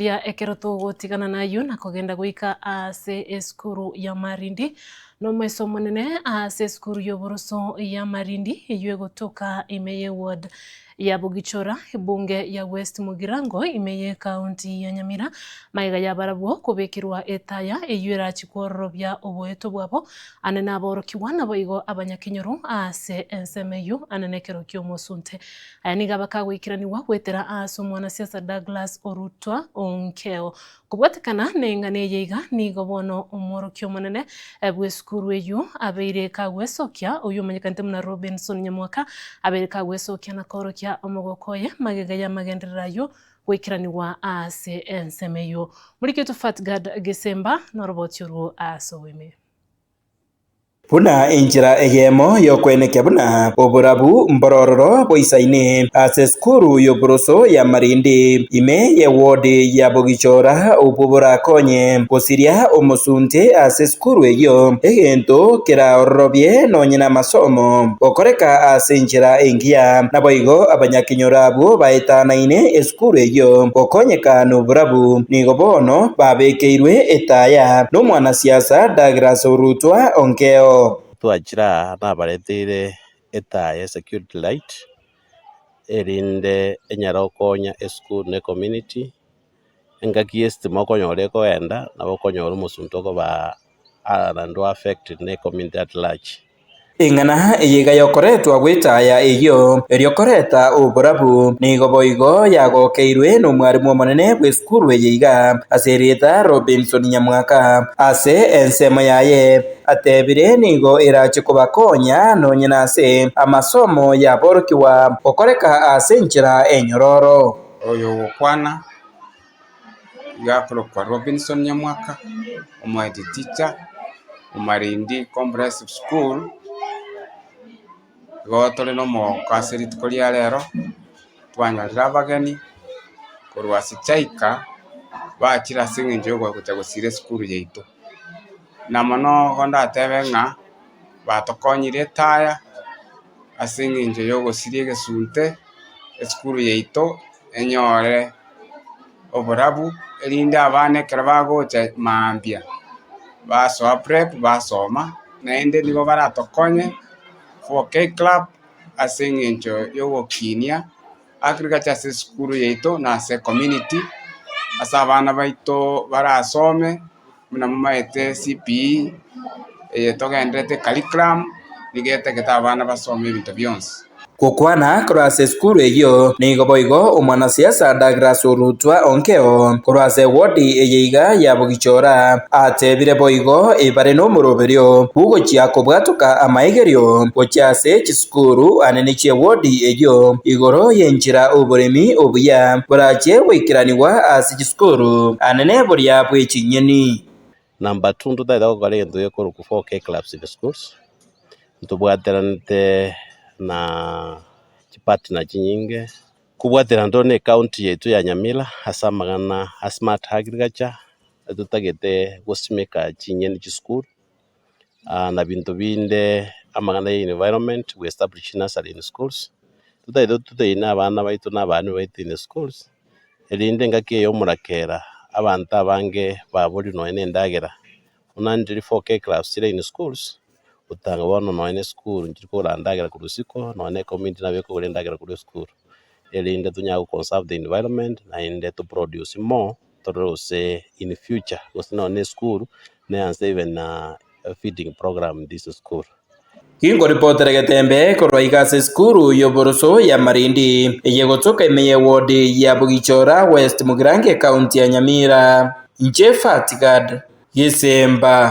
Riria ekero togotigana nayio na kogenda goika ase esukuru y'amarindi, nomoeso omonene ase esukuru y'oboroso y'amarindi eyio egotoka ime y'eward ya Bogichora, ebunge ya West Mugirango ime y'ecounty ya Nyamira, magega y'abarabwo kobekerwa etaya eyio erachi kwororobia oboeto bwabo ane naborokigwa naboigo abanyakenyoro ase ensemo eyio ane nekero ki'omosunte. Aya nigo abakagoikeranigwa goetera aase omwanasiasa Douglas Orutwa Onkeo. Kobwatekana neng'ana eye iga, nigo bono omworokia omonene bw'esukuru eyio abeire kagwesokia, oyio omanyekanete buna Robinson Nyamwaka, abeire kagwesokia na koorokia omogoko oye magega y'amagenderero ayio goikeranigwa aase ensemo eyio. Moriketwe Fatgard Gesemba noroboti orwo aase oboime. Buna enchera eyemo y'okwenekia buna oborabu mborororo boisaine ase esukuru y'oboroso ya Malindi, ime y'eward ya Bogichora obwo borakonye gosiria omosunte ase esukuru eyio, egento keraororobie nonye namasomo gokoreka ase enchera engiya. Naboigo abanyakenyoro abwo baetanaine esukuru eyio gokonyeka noborabu, nigo bono babekeirwe etaya nomwanasiasa Douglas Orutwa Onkeo. Twachire aa nabareteire etaya esecurity light, erinde enyare gokonya esukuru na ecommunity, engaki y'esitima okonyora ekogenda, nabo okonyora omosunte okoba naende o affected na ecommunity at large. Eng'ana eye iga yokoretwa gw'etaya eyio, erio koreta oborabu, nigo boigo yagokeirwe nomwarimu omonene bw'esukuru eye iga, ase erieta Robinson Nyamwaka. Ase ensemo yaye, atebire nigo erache kobakonya nonye nase amasomo y'aborokigwa gokoreka ase enchera enyororo. Oyo ogokwana Iga akorokwa Robinson Nyamwaka, omo head teacher o Malindi Comprehensive School, igo tore na omogoko ase rituko ria rero, twanyorire abageni korwa ase Chaika, bachire ase eng'encho ya ogocha gosira esukuru yaito. Na mono igo ndatebe ng'a batokonyire etaya ase eng'encho ya ogosiria egesunte, esukuru yaito enyore oborabu, erinde abana ekero bagocha mambia, basoa prep basoma, naende nigo baratokonye 4K club ase eng'encho ya ogokinia agriculture ase esukuru yaito na ase ecommunity, ase abana baito barasome. Buna momaete CPE eye togenderete curriculum nigo etagete abana basome ebinto bionsi. Gokwana korwa ase esukuru eyio nigo boigo omwanasiasa Douglas Orutwa Onkeo korwa ase ewodi eye iga ya Bogichora atebire boigo ebare nomoroberio bw'ogochia kobwatoka amaigerio gochia ase chisukuru anene chi'ewodi eyio igoro y'enchera oboremi obuya borachie goikeranigwa ase chisukuru anene boria bwe chinyeni. Number two ntotagete gokora egento gekorokwa 4K clubs in schools, ntobwateranete na chipartner chinyinge, kobwaterana tore na ecounty yaito ya Nyamira ase amang'ana a smart agriculture, totagete gosimeka chinyeni chisukuru. na binto binde amang'ana ya environment, we establish nursery in schools, totagete toteine abana baito na abana baito in schools, erinde engaki eye ya omorakera abanto abange baborire nonye na endagera, buna ndiri 4K clubs chire in schools, otanga bono nonye na esukuru nchiri kogora endagera korwa isiko, nonye na ecommunity nabo ekogora endagera korwa esukuru, erinde tonyare go conserve the environment naende to produce more. Torore gose in future gose nonye na esukuru neanse even na feeding program in this school. Gingoripotera getembe korwa iga ase esukuru y'oboroso ya Malindi eye gotoka ime y'ewodi ya Bogichora West Mugirango ekaunti ya Nyamira. Inche Fatgad Gisemba.